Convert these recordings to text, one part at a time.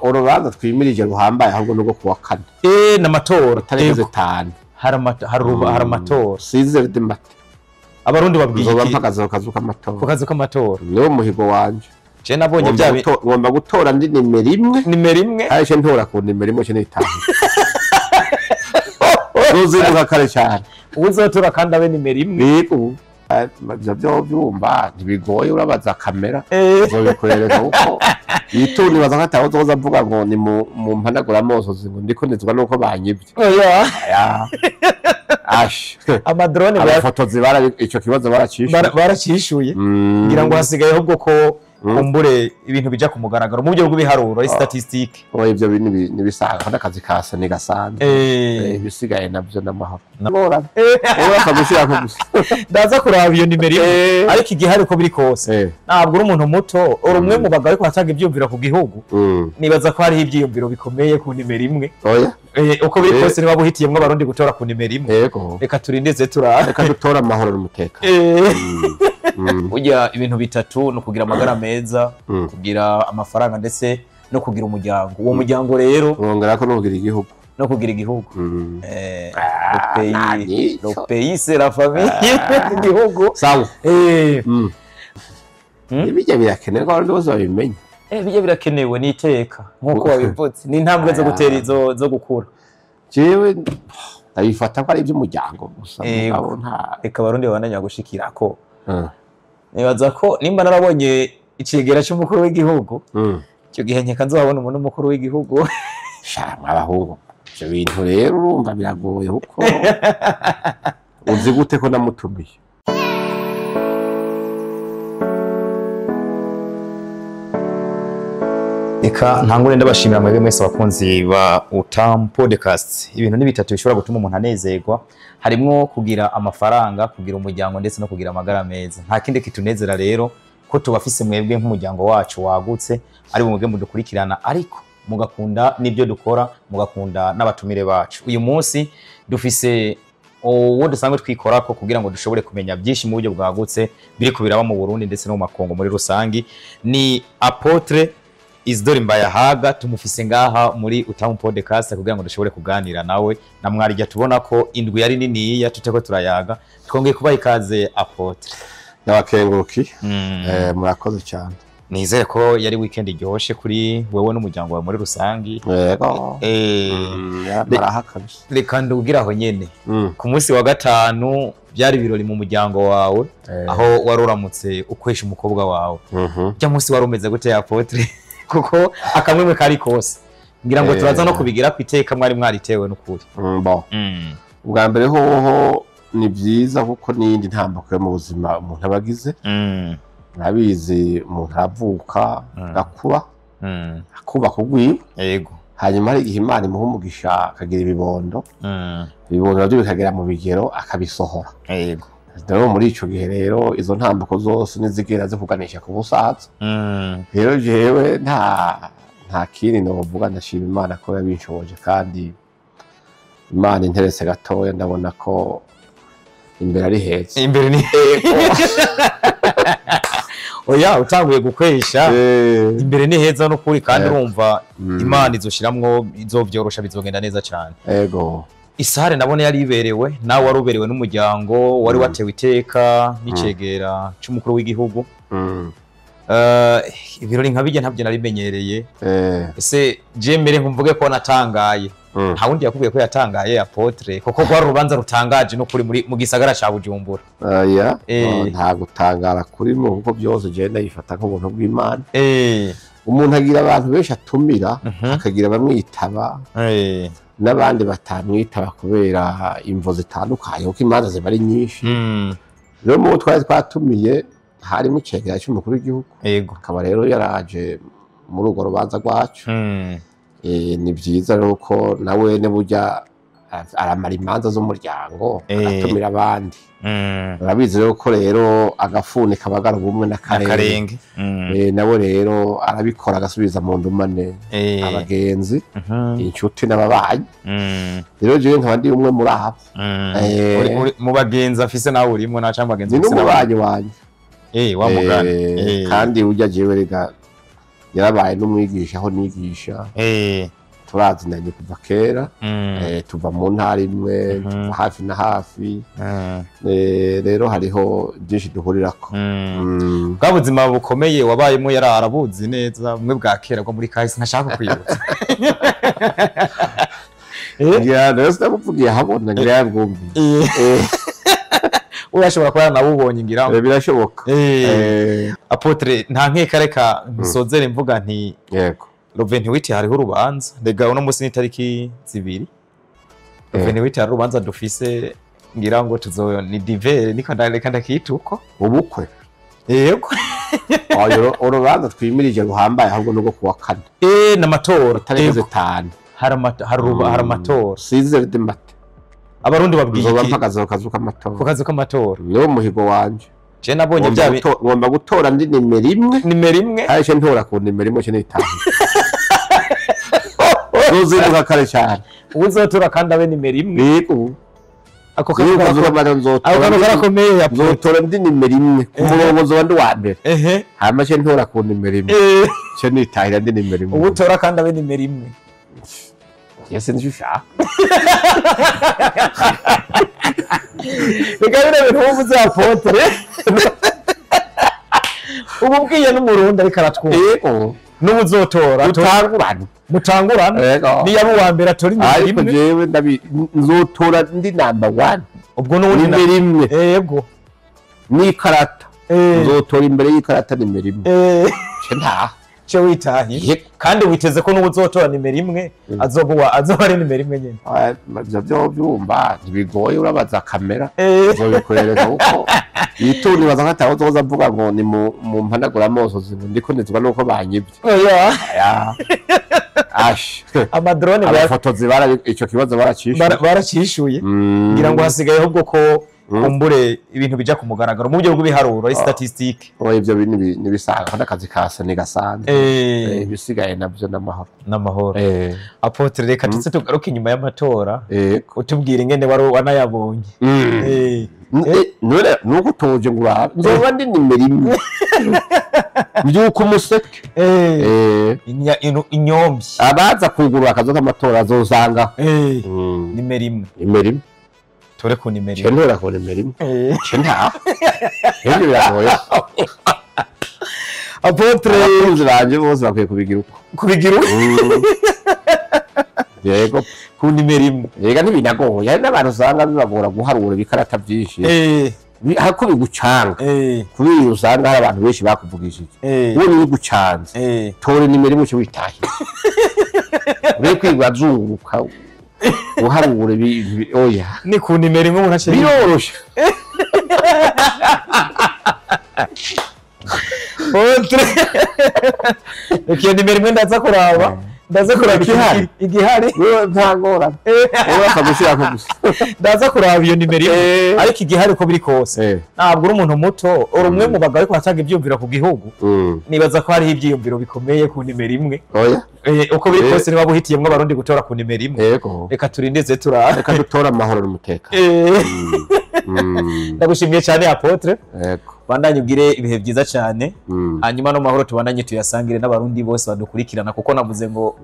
Urubanza twimirije ruhambaye ahubwo nugo kuwa kane. N'amatora tariki 5. Hari amatora. Size de matin. Abarundi babwiye iki? Mpagaze ku kazu k'amatora. Ku kazu k'amatora. Niwo muhigo wanje. Je nabonye bya ngomba gutora ndi nimero imwe. Nimero imwe? Aje ntora ku nimero imwe cyo nitanga. Uzinduka kare cyane. Uzotora kandi abe nimero imwe. Yego. Ibyo byumva ntibigoye urabaza kamera. Uzobikwereka uko. Yituni baza nkataho uzoza mvuga ngo ni mu mpanagura amosozi ngo ndiko nizwa nuko banyibye. Oya. Ya. Ash. Amadrone abafotozi bara ico kibazo baracishuye. Baracishuye. Ngira ngo hasigaye ahubwo ko kumbure ibintu bija ku mugaragaro mu buryo bw'ibiharuro statistique. Oya ibyo nibisanzwe n'akazi kasa ni gasanzwe. Ibisigaye nabyo n'amahoro. Ngora. Ora kagushira ko gusa. Ndaza kuraba iyo nimero imwe ariko igihe ariko biri kose. Ntabwo uri umuntu muto, uri umwe mu bagabo ariko atanga ibyumviro ku gihugu. Nibaza ko hariho ibyiyumviro bikomeye ku nimero imwe. Oya. Uko biri kose niba buhitiyemwo abarundi gutora ku nimero imwe. Yego. Reka turindeze turara. Reka dutora amahoro n'umutekano. Burya ibintu bitatu no kugira amagara meza, kugira amafaranga ndetse no kugira umuryango. Uwo muryango rero wongera ko no kugira igihugu. No kugira igihugu. Le pays c'est la famille. Igihugu. Sawa. Ibijya birakenerwa abantu bose babimenye. Bijya birakenewe ni iteka nkuko wabivutse. Ni intambwe zo gutera izo zo gukura. Jewe ndabifata ko ari iby'umuryango gusa mugabo nta reka abarundi babandanya gushikira ko. Nibaza ko nimba narabonye icegera cy'umukuru w'igihugu icyo gihe nkeka nzabona umuntu mukuru w'igihugu. Sha mwabahungu ibyo bintu rero urumva biragoye kuko uzi gute ko namutumiye. Eka ntangure ndabashimira mwebwe mwese abakunzi ba Utam Podcast. Ibintu ni bitatu bishobora gutuma umuntu anezerwa, harimwo kugira amafaranga, kugira umuryango ndetse no kugira amagara meza. Nta kindi kitunezera rero ko tubafise mwebwe nk'umuryango wacu wagutse, ari mwebwe mudukurikirana ariko mugakunda n'ibyo dukora, mugakunda n'abatumire bacu. Uyu munsi dufise uwo dusanzwe twikorako kugira ngo dushobore kumenya byinshi mu buryo bwagutse biri kubiraba mu Burundi ndetse no mu makongo muri rusangi. Ni Apotre Isidore Mbayahaga, tumufise ngaha muri Utamu Podcast kugira ngo dushobore kuganira nawe na mwarijya tubona ko indwi yari niniya tuteko turayaga. Twongeye kubaha ikaze Apotre. Ndabakenguruki. Murakoze cyane. Nizere ko yari weekend iryoshe kuri wewe n'umuryango wawe muri rusangi. Yego. Barahakabisa. Reka ndugira aho nyene. Ku munsi wa gatanu byari birori mu muryango wawe aho waruramutse ukwesha umukobwa wawe. Cya munsi warumeze gute Apotre? Kuko akamwemwe kari kose ngira ngo turaza no kubigira kwiteka mwari mwaritewe n'ukuri. Bon. Ubwa mbere hoho ni byiza kuko nindi ntambako yo mu buzima umuntu abagize. Nabizi umuntu avuka gakura akuba kugwiba. Yego. Hanyuma hari igihe Imana imuha umugisha akagira ibibondo. Ibibondo nabyo bikagera mu bigero akabisohora. Yego. Rero muri ico gihe rero izo ntambako zose nizigera zikuganisha ku busaza. Rero jewe nta kindi novuga, ndashima Imana ko yabinshoboje kandi Imana interese gatoya ndabona ko imbere ari heza. Imbere ni oya utanguye gukwesha imbere ni heza no kuri kandi urumva Imana izoshiramwo izovyorosha bizogenda neza cyane. Yego. Isare nabone yari iberewe nawe wari uberewe n'umuryango wari watewe iteka n'icegera cy'umukuru w'igihugu. Ibirori nka bijya ntabyo narimenyereye. Ese je mbere nkumvuge ko natangaye. Nta wundi yakubwiye ko yatangaye Apotre kuko rwari urubanza rutangaje no kuri muri mu gisagara ca Bujumbura. Oya, nta gutangara kuri mu kuko byose je ndayifata nk'ubuntu bw'Imana. Umuntu agira abantu benshi atumira akagira bamwitaba. N'abandi batamwitaba kubera imvo zitandukanye kuko imanza ziba ari nyinshi. Rero mu twari twatumiye harimo icegera cy'umukuru w'igihugu. Yego. Akaba rero yaraje muri urwo rubanza rwacu. Ni byiza rero ko nawe ne burya aramara imanza z'umuryango atumira abandi. Urabizi rero ko rero agafuni kabagara ubumwe n'akarenge. Nawe rero arabikora agasubiza mu ndumane abagenzi, inshuti n'ababanyi. Rero jewe nkaba ndi umwe muri abo. Mu bagenzi afise nawe urimo na cyangwa bagenzi afise n'umubanyi wanje. Wa mugani. Kandi ujya jewe rega Yarabaye n'umwigisha aho nigisha. Turazinanye kuva kera. Tuva mu ntara imwe, tuva hafi na hafi. Rero hariho byinshi duhurirako. Bwa buzima bukomeye wabayemo yari arabuzi neza, bumwe bwa kera bwo muri kahise ntashaka kwibutsa. Ngira rero sinamuvugiye ahabona, ngira yabwumviye. Urashobora kuba yaranabubonye ngira. Birashoboka. Apôtre, nta nkeka, reka nsozere mvuga nti yego. Le 28 hariho urubanza. Rega uno musi ni tariki 2. Le 28 hari urubanza dufise, ngira ngo tuzo ni divers, niko ndareka ndakita uko. Ubukwe. Yego. Oyo urubanza twimirije ruhambaye ahubwo nuko kuwa kane. N'amatora. Tariki 5. Hari amatora. 6 du matin. Abarundi babwiye iki? Nzoba mpagaze k'amatora. Ku kazu k'amatora. Niwo muhigo wanje. Je nabonye bya ngomba gutora ndi nimero 1. Nimero 1. Aje ntora ku nimero 1 cyo nitaha. Uzinduka kare cyane. Uzotora kandi abe nimero 1. Yego. Ako kazu karakomeye. Nzotora ndi nimero 1 ku murongo nzoba ndi wa mbere. Hama cyo ntora ku nimero 1. Cyo nitahira ndi nimero 1. Ubutora kandi abe nimero 1. Yese nzishaka. Reka bino bintu uvuze Apôtre. Ubu ubwiye n'umurundi ariko aratwumva. Yego. N'ubuzotora mutangurana. Mutangurana. Niyo abo wa mbere atora nimero 1. Ariko jewe nzotora ndi number 1. Ubwo n'ubundi nimero 1. Yego. N'ikarata. Nzotora imbere y'ikarata nimero 1. Ce nta. Ce witahiye. Kandi witeze ko n'ubuzotora nimero 1 azoba azoba ari nimero 1 nyene. Ivyo byo byumva ntibigoye, urabaza kamera uzobikwereka kuko yituni baza kataho uzoza mvuga ngo ni mu mpanagura amaso ndiko ndizwa nuko banyibye. Oya. Ash. Amadrone abafotozi bara ico kibazo baracishuye. Baracishuye. Ngira ngo hasigaye ahubwo ko kumbure ibintu bija ku mugaragaro mu buryo bw'ibiharuro ari statistique. Oya ivyo bintu nibisanzwe n'akazi kasa ni gasanzwe. Ibisigaye navyo n'amahoro. N'amahoro. Apôtre, reka tutse tugaruke inyuma y'amatora. Utubwire ingene wari wanayabonye. None nuko toje ngo urabe nzoba ndi nimero 1. Mbyuka umuseke. Inyombi. Abaza kugurura akazu k'amatora azosanga. Nimero 1. Nimero 1. Tore ku nimero 1. Ntora ku nimero 1. Ce nta. Ibyo biragoye. Apôtre, abakunzi banje bose bakwiye kubigira uko. Kubigira uko? Yego, ku nimero 1. Yega ntibinagoye. Hari n'abantu usanga bibagora guharura ibikarata byinshi. Hako bigucanga. Kubera usanga hari abantu benshi bakuvugishije. Wowe ni bigucanze. Tore nimero 1 cyo witahiye. Uri kwigwa azunguruka. Uharure oya. Ni ku nimero 1 umuntu aciye. Biroroshe. Otre. Ukiyo nimero 1 ndaza kuraba. Ndaza kuraba igihari. Nta ngorane. Urapfa gushirako gusa. Ndaza kuraba iyo nimero 1. Ariko igihari uko biri kose. Ntabwo uri umuntu muto, uri umwe mu bagabo ariko atanga ibyumviro ku gihugu. Nibaza ko hariho ibyiyumviro bikomeye ku nimero 1. Oya. Uko biri kose niba buhitiyemwo abarundi gutora ku nimero 1. Reka turindeze turabe. Reka dutora amahoro n'umutekano. Ndagushimiye cyane Apôtre. Yego. Bandanye ubwire ibihe byiza cyane. Hanyuma no mahoro tubandanye tuyasangire n'abarundi bose badukurikirana, kuko navuze ngo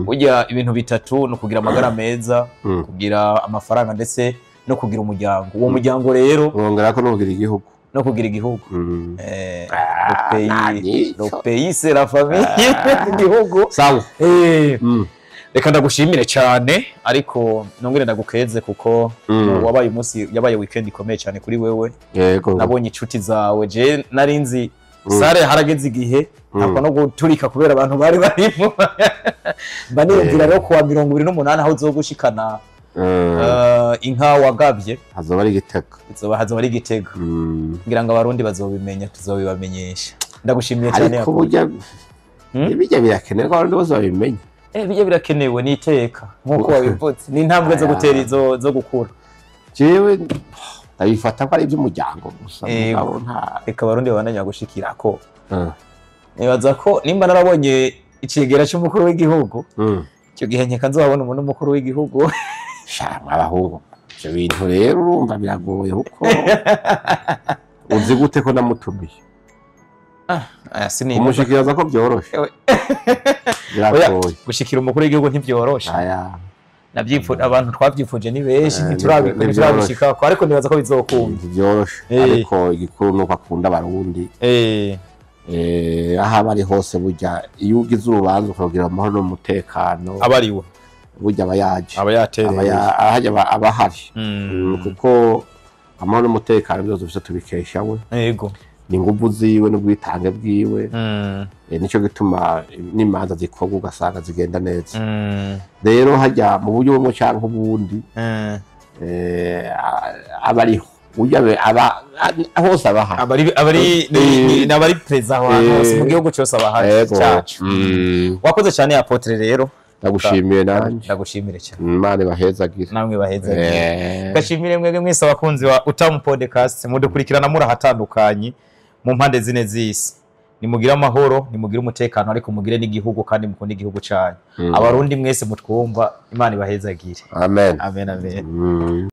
burya ibintu bitatu no kugira amagara meza, kugira amafaranga ndetse no kugira umuryango. Uwo muryango rero wongera ko no kugira igihugu. No kugira igihugu. Le pays c'est la famille. Igihugu. Sawa. Reka ndagushimire cyane, ariko nongere ndagukeze kuko wabaye umunsi, yabaye weekend ikomeye cyane kuri wewe. Yego. Nabonye inshuti zawe, je narinzi sare harageze igihe ntabwo no guturika kubera abantu bari barimo. Mba niyumvira rero kuwa 28 aho uzogushikana inka wagabye hazoba ari Igitega. Hazoba ari Igitega. Ngira ngo abarundi bazobimenya, tuzobibamenyesha. Ndagushimiye cyane. Ariko burya ibijya birakenerwa abarundi bose babimenya. Bijya birakenewe ni iteka nkuko wabivutse, ni intambwe zo gutera izo zo gukura. Jewe ndabifata ko ari iby'umuryango gusa, mugabo nta reka abarundi babandanya gushikira ko. Nibaza ko nimba narabonye icegera cy'umukuru w'igihugu, icyo gihe nkeka nzabona umuntu mukuru w'igihugu. Sha mwabahungu, ivyo bintu rero urumva biragoye kuko uzi gute ko namutumiye. Aya, sinibaza. Kumushikiriza ko byoroshe? Ewe. Biragoye. Gushikira umukuru w'igihugu ntibyoroshe. Aya. Abantu twabyifuje ni benshi, Ntibyoroshe. ntiturabishikako, ariko nibaza ko bizokunda. Ntibyoroshe, ariko igikuru nuko akunda Abarundi. Aho aba ari hose, burya iyo ugize urubanza ukarugira amahoro n'umutekano, aba ari we. Burya aba yaje. Aba yatereye. Ahajya aba ahari. Kuko amahoro n'umutekano byose dufise tubikesha we. Ni inguvu ziwe n'ubwitange bwiwe. Nico gituma n'imanza zikorwa ugasanga zigenda neza. Rero hajya mu buryo bumwe canke ubundi, aba ariho. Burya aba hose, aba ahari. Abari ni abari perezida aho hantu hose mu gihugu cyose, aba ahari cyacu. Wakoze cyane, apôtre, rero. Ndagushimiye nanjye. Ndagushimire cyane. Imana ibahezagire. Namwe bahezagire. Gashimire mwebwe mwese abakunzi wa Utamu Podcast mudukurikirana muri ahatandukanye mu mpande zine z'isi. Nimugire amahoro, nimugire umutekano, ariko mugire n'igihugu kandi mukunde igihugu cyanyu. Abarundi mwese mutwumva, Imana ibahezagire. Amen. Amen, amen.